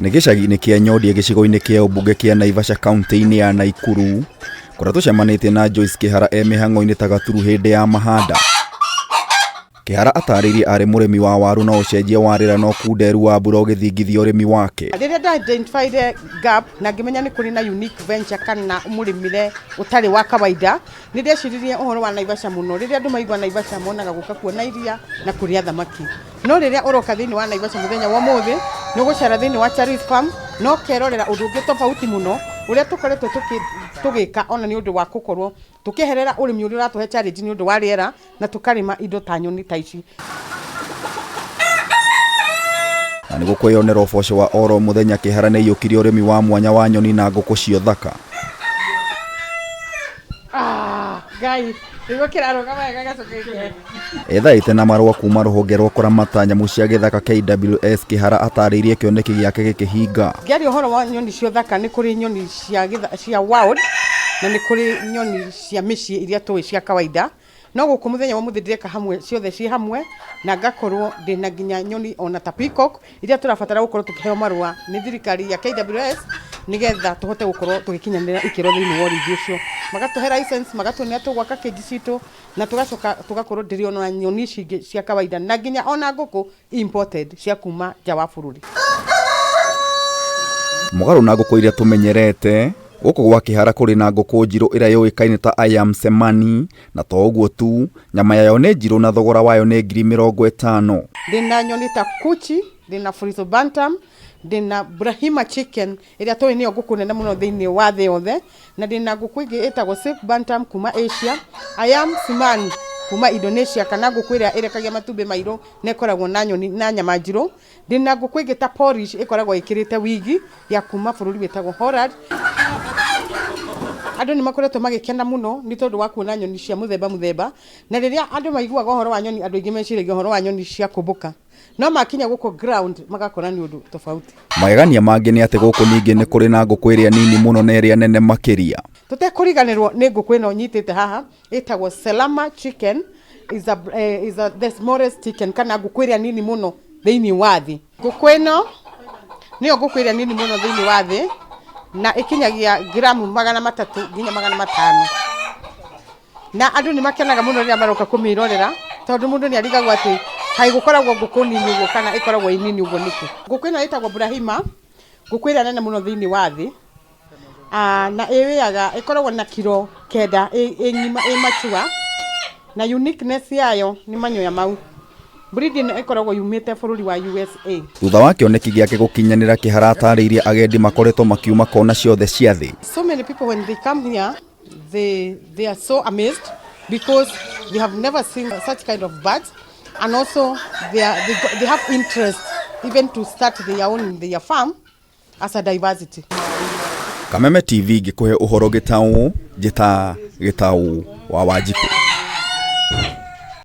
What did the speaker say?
Nĩ gĩcagi-inĩ kĩa Nyondie gĩcigo-inĩ kĩa ũmbunge kĩa Naivasha kaunti-inĩ ya Naikuru kũrĩa tũcemanĩtie na Joyce Kĩhara e mĩhang'o-inĩ ta gaturu hĩndĩ ya mahanda. Kĩhara atarĩirie arĩ mũrĩmi wa waru no ũcenjia wa rĩera na ũkunderu wa mbura ũgĩthingithia ũrĩmi wake. Rĩrĩa nda identified gap na ngĩmenya nĩ kũrĩ na unique venture kana mũrĩmĩre ũtarĩ wa kawaida, nĩ ndeciririe ũhoro wa Naivasha mũno. Rĩrĩa andũ maigua Naivasha monaga gũka kuona iria na kũrĩa thamaki. No rĩrĩa ũroka thĩinĩ wa Naivasha mũthenya wa ũmũthĩ, nĩ ũgũcera thĩinĩ wa Charis Farm na ũkerorera ũndũ ũngĩ tofauti mũno ũrĩa tũkoretwo tũgĩka ona nĩ ũndũ wa gũkorwo tũkĩeherera ũrĩmi ũrĩa ũratũhe challenge nĩ ũndũ wa rĩera na tũkarĩma indo ta nyoni ta ici. Na nĩguo kwĩyonera ũboco wa oro mũthenya Kĩhara nĩaiyũkirie ũrĩmi wa mwanya wa nyoni na ngũkũ cio thaka. Ah, Ngai, nĩguo kĩrarũgama wega gacoka gĩkehe. Ethaĩte na marũa kuma rũhonge rwa kũramata nyamũ cia gĩthaka KWS Kĩhara atarĩirie kĩoneki gĩake gĩkĩhinga. Ngĩaria ũhoro wa nyoni cia ũthaka nĩ kũrĩ nyoni cia, gĩtha, cia wild na nĩ kũrĩ nyoni cia mĩciĩ iria tũĩ cia kawaida no gũkũ mũthenya wa ũmũthĩ ndĩreka hamwe ciothe ciĩ hamwe na ngakorwo ndĩna nginya nyoni ona ta peacock iria tũrabatara gũkorwo tũkĩheo marũa nĩ thirikari ya KWS nĩgetha tũhote gũkorwo tũgĩkinyanĩra ikĩro thĩinĩ wa ũrĩithi ũcio. Magatũhe license, magatuonia tũgwaka cage citũ na tũgacoka tũgakorwo ndĩrĩ ona nyoni ici ingĩ cia kawaida na nginya ona ngũkũ imported cia kuma nja wa bũrũri. Mũgarũ na ngũkũ iria tũmenyerete, gũkũ gwa Kĩhara kũrĩ na ngũkũ njirũ ĩrĩa yũĩkaine ta Ayam Cemani, na to ũguo tu, nyama yayo nĩ njirũ na thogora wayo nĩ 50,000. Ndĩna nyoni ta Kuchi, ndĩna Friso Bantam, ndĩna Brahima Chicken ĩrĩa tũĩ nĩyo ngũkũ nene mũno thĩinĩ wa thĩ yothe, na ndĩna ngũkũ ĩngĩ ĩtagwo Silk Bantam kuma Asia, Ayam Siman kuma Indonesia kana ngũkũ ĩrĩa ĩrekagia matumbĩ mairũ na ĩkoragwo na nyoni na nyama njirũ. Ndĩna ngũkũ ĩngĩ ta Polish ĩkoragwo ĩkĩrĩte wigi ya kuma bũrũri wĩtagwo Holland. Andũ nĩ makoretwo magĩkena mũno nĩ tondũ wa kuona nyoni cia mũthemba mũthemba, na rĩrĩa andũ maiguaga ũhoro wa nyoni andũ aingĩ meciragia ũhoro wa nyoni cia kũmbũka, no makinya gũkũ ground magakora nĩ ũndũ tofauti. Magegania mangĩ nĩ atĩ gũkũ ningĩ nĩ kũrĩ na ngũkũ ĩrĩa nini mũno na ĩrĩa nene makĩria. Tũtekũriganĩrwo nĩ ngũkũ ĩno nyitĩte haha ĩtagwo Selama chicken is a, is a, the smallest chicken kana ngũkũ ĩrĩa nini mũno thĩinĩ wa thĩ. Ngũkũ ĩno nĩyo ngũkũ ĩrĩa nini mũno thĩinĩ wa thĩ na ĩkinyagia gramu 300 nginya 500. Na andũ nĩ makenaga mũno rĩrĩa maroka kũmĩrorera tondũ mũndũ nĩ arigagwo atĩ kaĩ gũkoragwo ngũkũ nini ũguo kana ĩkoragwo ĩ nini ũguo nĩkĩ. Ngũkũ ĩno ĩtagwo Brahima, ngũkũ ĩrĩa nene mũno thĩinĩ wa thĩ. Na ĩrĩaga, ĩkoragwo na kiro 9 ĩ ng'ima ĩ mature, na uniqueness yayo nĩ manyoya mau. Breed ĩno ĩkoragwo yumĩte bũrũri wa USA. Thutha wa kĩoneki gĩake gũkinyanĩra Kĩhara atarĩirie agendi makoretwo makiuma kona ciothe cia thĩ. So many people when they come here they are so amazed because they have never seen such kind of birds, and also they have interest even to start their own in their farm as a diversity. Kameme TV ngĩkũhe ũhoro gĩtaũ, njĩta Gĩtaũ wa Wanjikũ.